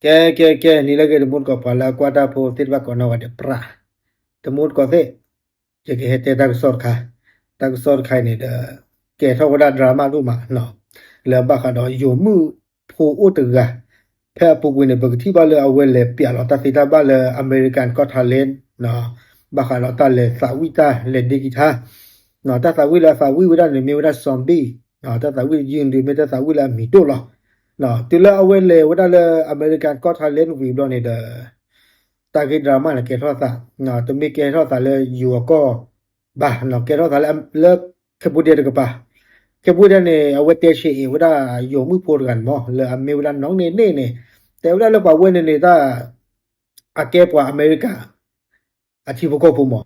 ကဲ ကဲ ကဲ နံၤလၢအဂ့ၤ တမူတကိး ပှၤလၢအကွၢ်တၢ်ဖိသ့ၣ်တဖၣ်ကိးနီၢ်ဂၤဒဲး ပြး တမူတကိးသ့ၣ်, ယကဟဲတဲတၢ်ကစီၣ်တခါ, တၢ်ကစီၣ်တခါအံၤန့ၣ်ဒီး ကဲထီၣ်ဝဲဒၣ် drama ဒိၣ်မးနီၤ, လၢဘၣ်ဃးဒီးယိၤမုၣ်ဖိအိၣ်တဂၤ, ဖဲအပူၤကွံာ်န့ၣ် ပကထံၣ်ဘၣ်လၢအဝဲလဲၤပၠးလီၤတၢ်သ့တၢ်ဘၣ်လၢ America's Got Talent ဘၣ်ဃးဒီးတၢ်လဲၤသးဝံၣ်တၢ်လဲၤဒ့ကံထါ တၢ်သးဝံၣ်လၢအသးဝံၣ်ဝဲဒၣ်န့ၣ် မ့ၢ်ဝဲဒၣ် zombie, တၢ်သးဝံၣ်ယုၢ်ဒုး မ့ၢ်တၢ်သးဝံၣ်လၢအမံၤဒိၣ်လီၤ. တုၤလၢအဝဲလဲၤဝဲဒၣ်လၢ America's Got Talent ဝံၤဘျီန့ၣ်ဒီး တၢ်ဂ့ၢ် drama န့ၣ် ကဲထီၣ်သး, တမ့ၢ်ကဲထီၣ်သးလၢယိၤအကီၢ်ဘၣ်, ကဲထီၣ်သးလၢ လၢ Cambodia တကပၤ, Cambodia န့ၣ် အဝဲတဲဆံးအ့ၣ်ဝဲဒၣ်ယိၤမုၣ်ဖိတဂၤန့ၣ်မး လၢအမ့ၢ်ဝဲဒၣ် နီၢ်န့ၢ်န့ၢ်န့ၣ်, တဲဝဲဒၣ်လၢပှၤဝဲန့ၣ်န့ၣ် တၢ် အကဲပှၤအမဲရကၤ အထံဖိကီၢ်ဖိမး,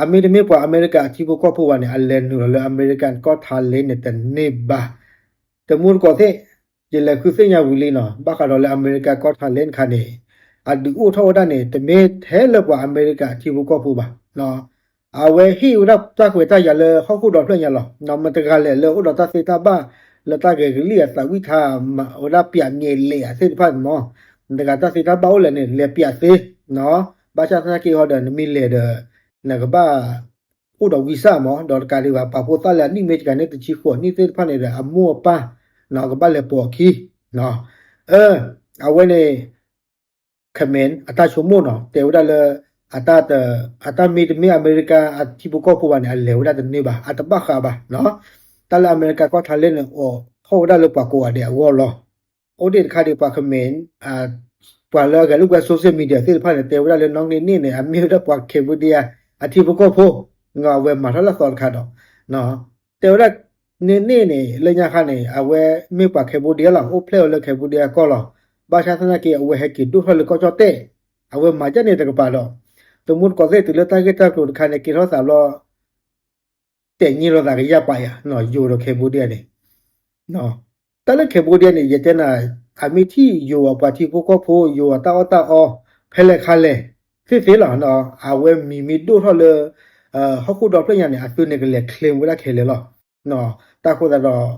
အမ့တမ့ၢ်ပှၤအမဲရကၤအထံဖိကီၢ်ဖိဘၣ်န့ၣ် အလဲၤနုာ်လီၤလၢ America's Got Talent န့ၣ် တန့ၢ်ဘၣ်. တမူတကိးသ့ၣ်, ယလဲၤဃုသ့ၣ်ညါဝံၤလံနီၤ, ဘၣ်ဃးဒီးလၢ America's Got Talent တခါန့ၣ် အဒုးအိၣ်ထီၣ်ဝဲဒၣ်န့ၣ် တမ့ၢ်ထဲလၢပှၤအမဲရကၤအထံဖိကီၢ်ဖိဘၣ်. အဝဲဟ့ၣ်ဝဲဒၣ်တၢ်ခွဲးတၢ်ယာ်လၢဟီၣ်ခိၣ်ဒီဖျၢၣ်ညါလီၤ. မတၤတဂၤလဲၣ်လၢအိၣ်ဒီးတၢ်သ့တၢ်ဘၣ် လၢတၢ်ဂဲၤကလံၣ်အသးဝံၣ်ထါ မၤဝဲဒၣ်ပၠးမဲာ်လဲၣ်အသ့ၣ်တဖၣ်န့ၣ်မး, မတၤတဂၤတၢ်သ့တၢ်ဘၣ်အိၣ်လဲၣ်န့ၣ် လဲၤပၠးသ့, ဘၣ်ဆၣ်သနာ်က့ဟီဒီး နမ့ၢ်လဲၤဒီး နကဘၣ် အိၣ်ဒီး visa မး, ဒီးတကးဒံးဘၣ် ပာ်ဖှိၣ်သၣ်လၢအနံၣ်မ့ၢ်တကးန့ၣ် တဆံဃိးနံၣ်သ့ၣ်တဖၣ်န့ၣ်ဒီး အမိၢ်အပၢ် ကဘၣ်လဲၤပိာ်အခံ, အဝဲန့ၣ် ခမဲ အတၢ်ဆိကမိၣ်နီၤ တဲဝဲဒၣ်လၢ အတၢ် အတၢ်မ့တမ့ၢ်အမဲရကၤအထံဖိကီၢ်ဖိဘၣ်န့ၣ် အလဲၤဝဲဒၣ်တန့ၢ်ဘၣ် အတဘၣ်ဃးဘၣ်နီၤ, တၢ်လၢ America's Got Talent န့ၣ် အိးထီၣ်ဝဲဒၣ်လၢပှၤကိးဂၤဒဲးအဂီၢ်လီၤ. အိၣ်ဒံးတခါဒံးပှၤခမဲ ပှၤလၢအဂဲၤလိာ်ကွဲ social media သ့ၣ်တဖၣ်န့ၣ် တဲဝဲဒၣ်လၢ နီၢ်န့ၢ်န့ၢ်န့ၣ် အမ့ၢ်ဝဲဒၣ်ပှၤ Cambodia အထံဖိကီၢ်ဖိ, အဝဲမၤထီၣ်လၢအသီတခါဒီး တဲဝဲဒၣ် န့ၢ်န့ၢ်န့ၣ် လၢညါခါန့ၣ် အဝဲမ့ၢ်ပှၤ Cambodia လီၤ, အိၣ်ဖျဲၣ်အီၤလၢ Cambodia ကီၢ်လီၤ. ဘၣ်ဆၣ်သနာ်က့ အဝဲဟဲက့ၤဒိၣ်ထီၣ်လၢကီၢ်ကၠီၣ်တဲၣ်, အဝဲမၤဒ်န့ၣ်တကပၤဒီး တမူတကိးသ့ၣ်တုၤလၢတၢ်ဂ့ၢ်တၢ်ကျိၤတခါန့ၣ် ကဲထီၣ်သးဘျီ တဲာ်ညံလိာ်သးကယၢ်ပာ်ယၤ ယိၤဒီး Cambodia န့ၣ် တၢ်လၢ Cambodia န့ၣ် ယတဲနၤ အမ့ၢ်ထံၣ်ယိၤအပှၤထံဖိကီၢ်ဖိ ယိၤအတၢ်အီၣ်တၢ်အီ ဖဲလဲၣ်ခါလဲၣ် သ့ၣ်သ့လီၤ. အဝဲမံၤမ့ၢ်ဒိၣ်ထီၣ်လၢ ဟီၣ်ခိၣ်ဒီဖျၢၣ်ညါန့ၣ် အသုန့ၣ်ကလဲၤ claim ဝဲဒၣ်ခဲလၢာ်လီၤ. တၢ်ဃိသတးဒီး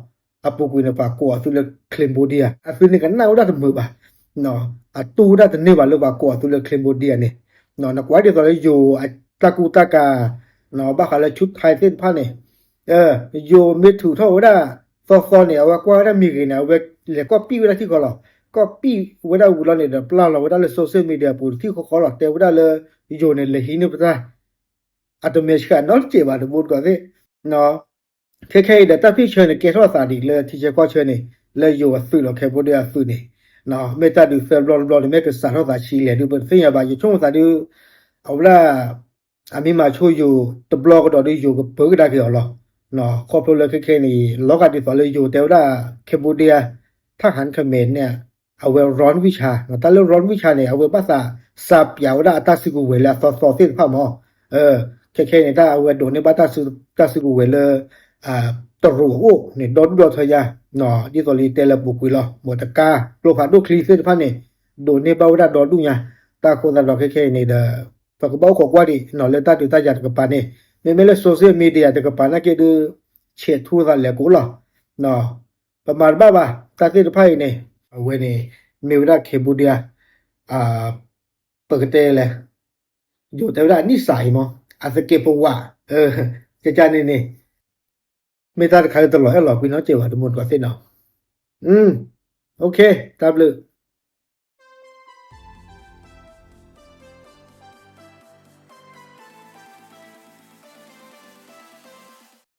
အပူၤကွံာ်န့ၣ် ပှၤကိးအသုလၢ Cambodia အသုန့ၣ်ကနၣ်ဝဲဒၣ်တမုာ်ဘၣ်. အတူၢ်ဝဲဒၣ်တန့ၢ်ဘၣ်လၢပှၤကိးအသုလၢ Cambodia န့ၣ်, နကွၢ်ဒ်သိးလၢယိၤအတၢ်ကူတၢ်ကၤ ဘၣ်ဃးလၢ Chow Tai သ့ၣ်တဖၣ်န့ၣ် ယိၤမ့ၢ်ထုးထီၣ်ဝဲဒၣ်သီသီန့ၣ် အဝဲကွၢ်ဝဲဒၣ်မ့ၢ်ဂ့ၤန့ၣ် အဝဲလဲၤ copy ဝဲဒၣ်ထံၣ်ဃီလီၤ. copy ဝဲဒၣ်ဝံၤလီၤန့ၣ်ဒီး ပျၢ်လီၤဝဲဒၣ်လၢ social media အပူၤတထံၣ်ဃီဃီလီၤ. တဲဝဲဒၣ်လၢ ယိၤန့ၣ် လဲၤဟံးန့ၢ်ပတၢ် အတမဲာ်ဆှးနီတစဲးဘၣ် တမူတကိးသ့ၣ် ခဲခဲအံၤဒီး တၢ်ဖံၣ်ဆၢန့ၣ် ကဲထီၣ်သးဒံးလၢထံဆၢကီၢ်ဆၢန့ၣ် လၢယိၤအသုးလီၤ Cambodia အသုးန့ၣ် မ့ၢ်တၢ်ဒုးသၢဘျီတဘျီန့ၣ် မ့ၢ်ကစးထီၣ်သးဆံးလဲၣ်ဒုး ပတသ့ၣ်ညါဘၣ်. ယဆိကမိၣ်သးဒုး အဝဲဒၣ် အမ့ၢ်မၤဆိယိၤတဘျီကဒီးဒုး ယိၤကပၢကဒါက့ၤအီၤလီၤ. ခီဖျိလၢခဲခဲအံၤန့ၣ် လီၤဂာ်ဒ်သိးလၢယိၤတဲဝဲဒၣ် Cambodia ထၣ်ဟၣ်ခမဲန့ၣ် အဝဲ Rawn Wich ဧါ, တၢ်လၢ Rawn Wich ဧါန့ၣ် အဝဲဘၣ်သးစးပၠးဝဲဒၣ်အတၢ်စုကဝဲၤလၢအသီသီသ့ၣ်တဖၣ်မး. ခဲခဲအံၤန့ၣ် တၢ်အဝဲဒိးန့ၢ်ဘၣ်တၢ်စုကဝဲၤလၢ တရူးအအိၣ်န့ၣ် ဒီဒူၣ်ဒီထၢယါ, ဒ်သိးလၢယတဲလၢအပူၤကွံာ်လီၤ. မ့ၢ်တကါ ကျိဖးဒိၣ်ချံသ့ၣ်တဖၣ်န့ၣ် ဒိးန့ၢ်ဘၣ်ဝဲဒၣ်ဒီဒူၣ်ညါ. တၢ်ဃိသတးဒီးခဲခဲအံၤန့ၣ်ဒီး ပကဘၣ်အိၣ်ခိးကွၢ်ဒံးလၢတၢ်ဒုးတၢ်ယၤတကပၤန့ၣ် မ့မ့ၢ်လၢ social media တကပၤနာ်က့ဒုး ဆဲးထူသးလဲၤကိးလီၤ. ပမၤတဘၣ်ဘၣ် တၢ်သ့ၣ်တဖၣ်အံၤန့ၣ် အဝဲန့ၣ် မ့ၢ်ဝဲဒၣ် Cambodia ပကတဲလဲၣ် ယိၤတဲဝဲဒၣ်အနံၣ်စၢ်အံၤမး အသကဲးပဝး ကကန့ၣ်န့ၣ် မ့ၢ်တၢ်တခါလၢတလီၤအဲၣ်လီၤကွံနီတစဲးဘၣ် တမူတကိးသ့ၣ်နီၤ. တၢ်ဘျုး